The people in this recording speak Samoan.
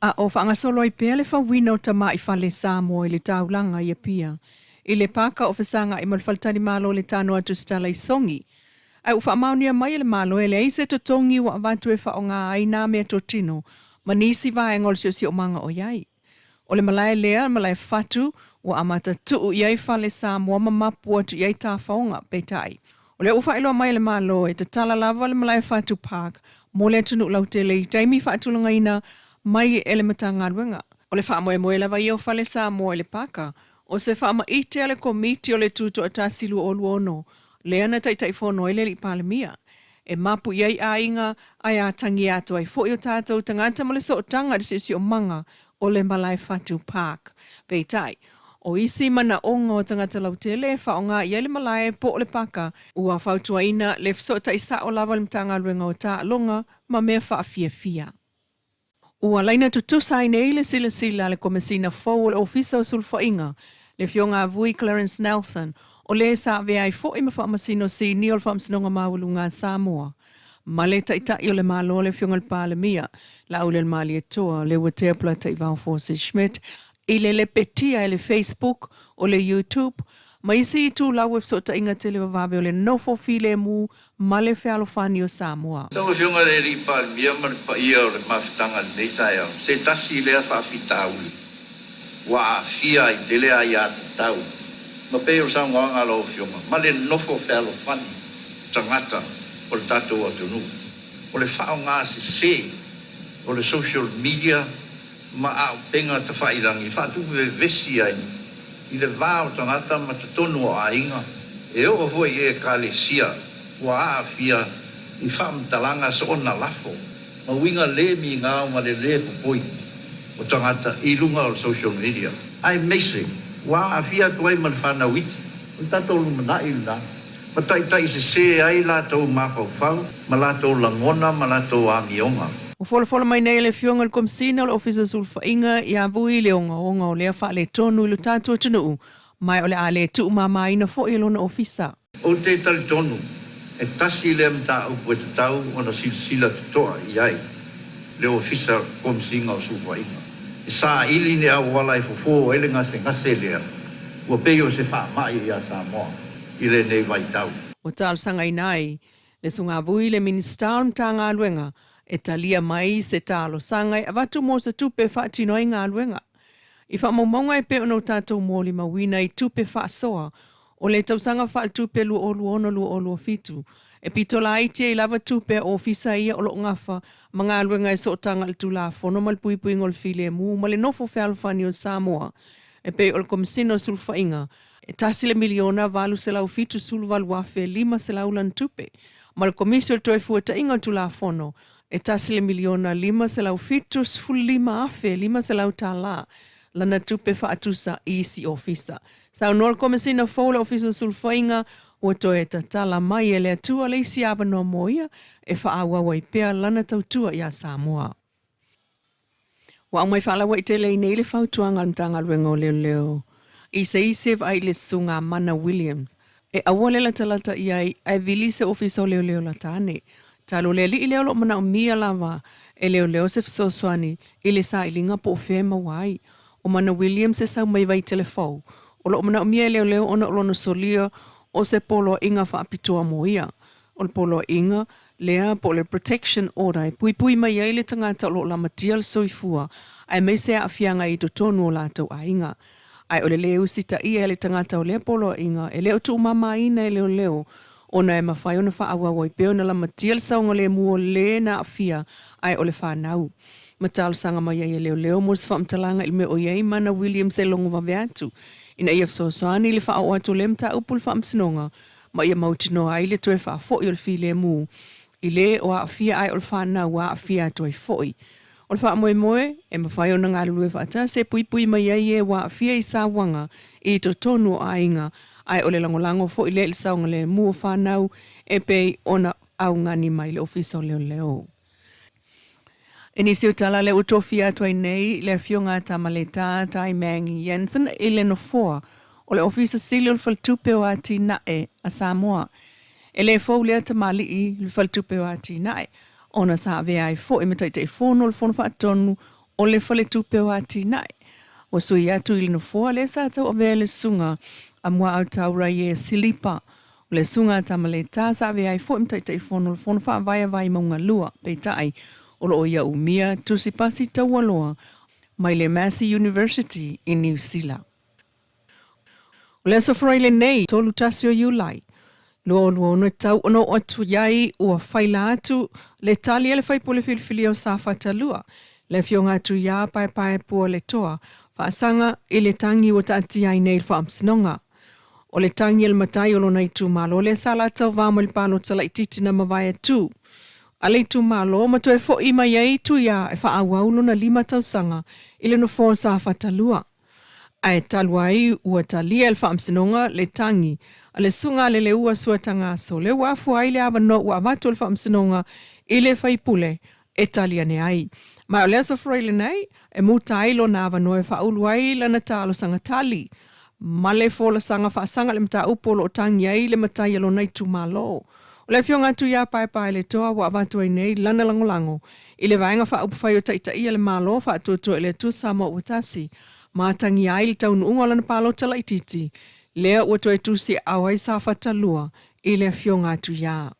A o faagasolo ai pea le fauina o tamai fale Samoa i le taulaga i Apia, i le paka o fesagai ma le faletalimalo i le tano atu i Sitala i Sogi. Ae ua faamaonia mai e le Malo e leai se totogi ua avatu e faaaoga ai nā meatotino ma nisi vaega o le siosiomaga o i ai. O le malae lea, malae fatu, ua amata tuu i ai fale Samoa ma mapu atu i ai tafaoga, peitai, o lea ua faailoa mai e le Malo e tatala lava le malae fatu park mo le atunuu lautele i taimi faatulagaina mai e le Matagaluega. O le faamoemoe lava ia o fale Samoa i le paka, o se faamaite a le Komiti o le Tutoatasi 2026, lea na Taitaifono ai le Alii Palemia. E mapu i ai aiga, ae atagia atu ai foi o tatou tagata ma le sootaga i le siosiomaga o le Malaefatu Park. Peitai, o isi manaoga o tagata lautele e faaaoga i ai le malae po o le paka, ua fautuaina le fesootai sao lava i le Matagaluega o Taaloga ma Mea Faafiafia. Ua laina tutusa ai nei le silasila a le Komesina fou o le Ofisa o Sulufaiga, le Afioga a Vui Clarence Nelson, o le sa avea ai foi ma Faamasino Sinia o le Faamasinoga Maualuga a Samoa, ma le Taitai o le Malo le Afioga i le Palemia, Laaulialemalietoa Leuatea Polataivao Fosi Schmidt, i le lepetia e le Facebook, o le YouTube, ma isi itulau e fesootaiga televavave o le nofo filemu ma le fealofani o Samoa. Lau Afioga i le Alii Palemia ma le paia o le mafutaga i lenei taeao, se tasi lea faafitauli ua aafia ai tele aiatatau ma pei o le saunoaga a lau Afioga ma le nofo fealofani tagata o le tatou atunuu. O le faaaoga sese o le social media ma auupega tafailagi e faatuvevesi ai i le va o tagata ma totonu o aiga, e oo foi i Ekalesia ua aafia i faamatalaga soona lafo ma uiga le migao ma le lē popoi o tagata i luga o le social media, aemaise ua aafia atu ai ma le fanau iti. O le tatou lumanai lena. Ma taitaisese ai latou mafaufau ma latou lagona ma latou amioga. Ua folafola mai nei e le Afioga i le Komesina o le Ofisa o Sulufaiga ia Vui le ogaoga o lea faaletonu i lo tatou atunuu, ma o le a le tuumamaina foi e lona ofisa. Ou te talitonu, e tasi lea mataupu e tatau ona silasila totoa i ai le Ofisa Komesina o Sulufaiga, e saili ni auala e fofo ai le gasegase lea ua pei o se faamai iā Samoa i lenei vaitau. Ua talosagaina ai le Sugavui le Minisita o le Matagaluega e talia mai se talosaga e avatu mo se tupe e faatino ai galuega. I faamaumauga e pei ona o tatou molimauina i tupe faasoa o le tausaga faaletupe 2026/2027, e pito laiti ai lava tupe a ofisa ia o lo o gafa ma galuega e sootaga i le Tulafono ma le puipuiga o le filemu ma le nofo fealofani o Samoa e pei o le Komesina o Sulufaiga e $1,878,500 lana tupe, ma le Komisi o le Toefuataiga o le Tulafono e $1,575,500 lana tupe faatusa i isi ofisa. Saunoa le Komesina fou o le Ofisa o Sulufaiga ua toe tatala mai e le Atua le isi avanoa mo ia e faaauau ai pea lana tautua iā Samoa. Ua aumai faalauaitele ai nei le fautuaga a le Matagaluega o Leoleo i se isi e vaai i le Susuga Mana Williams e aua le latalata i ai ae vili se Ofisa o Leoleo lata ane. Talu o le alii lea o lo o manaomia lava e leoleo se fesoasoani i le sailiga po o fea e maua ai. O Mana Williams e sau mai Vaitele-fou o lo o manaomia e leoleo ona o lona solia o se poloaiga faapitoa mo ia. O le poloaiga lea po o le protection order e puipui mai ai le tagata o lo o lamatia le soifua aemaise aafiaga i totonu o latou aiga. Ae o le lē usitaia e le tagata o lea poloaiga e le o tuumamaina e leoleo ona e mafai ona faaauau ai pea ona lamatia le saogalemu o lē na aafia ae o le fanau. Ma talosaga mai ai e leoleo mo se faamatalaga i le mea o i ai Mana Williams e logo vave atu ina ia fesoasoani i le faaoo atu o lea mataupu i le Faamasinoga ma ia mautinoa ai le toe faafoi o le filemu i le o aafia ae o le fanau ua aafia atu ai foi. O le faamoemoe, e mafai ona galulue faatasi e puipui mai ai e ua aafia i sauaga i totonu o aiga, ae o le lagolago foi lea i le saogalemu o fanau e pei ona augani mai le Ofisa o Leoleo. I nisi o tala lea ua tofia atu ai nei le Afioga a Tamaleta Tai Mang Jensen i le nofoa o le Ofisa Sili o le Faletupe o Atinae a Samoa. E le fou lea tamalii i le Faletupe o Atinae ona sa avea ai foi ma Taitaifono o le Fono Faatonu o le Faletupe o Atinae. Ua sui atu i le nofoa lea sa tauavea e le Susuga a Muaau Tauraie Silipa. O le Susuga a Tamaleta sa avea ai foi ma Taitaifono o le Fono Faavae a Vaimauga 2, peitai, o lo o ia umia tusi pasi taualoa mai le Massey University i Niu Sila. O le Aso Faraile nei, 31 o Iulai, 2026 e tau ona oo atu i ai ua faila atu le tali a le faipule filifilia o Safata 2, le Afioga a Tuiā Paepae Pualetoa Faasaga i le tagi ua taatia ai nei i le Faamasinoga. O le tagi a le matai o lona itumalo lea sa la tauva mai le palota laitiiti na mavae atu a le itumalo ma toe fo'i mai ai Tuiā e faaauau lona 5 tausaga i le nofoa o Safata 2. Ae talu ai ua talia e le Faamasinoga le tagi a le Susuga a Leleua Suatagaso, lea ua afua ai le avanoa ua avatu e le Faamasinoga i le faipule e tali ane ai. Ma o le Aso Faraile nei e muta ai lona avanoa e faaulu ai lana talosaga tali ma le folasaga faasaga i le mataupu o lo o tagi ai le matai a lona itumalo. O le Afioga a Tuiapaepaeletoa ua avatu ai nei lana lagolago i le Vaega Faaupufai o Taitaia le Malo Faatuatua i le Atua Samoa ua Tasi ma atagia ai le taunuuga o lana palota laitiiti lea ua toe tusiaao ai Safata 2 i le Afioga a Tuia.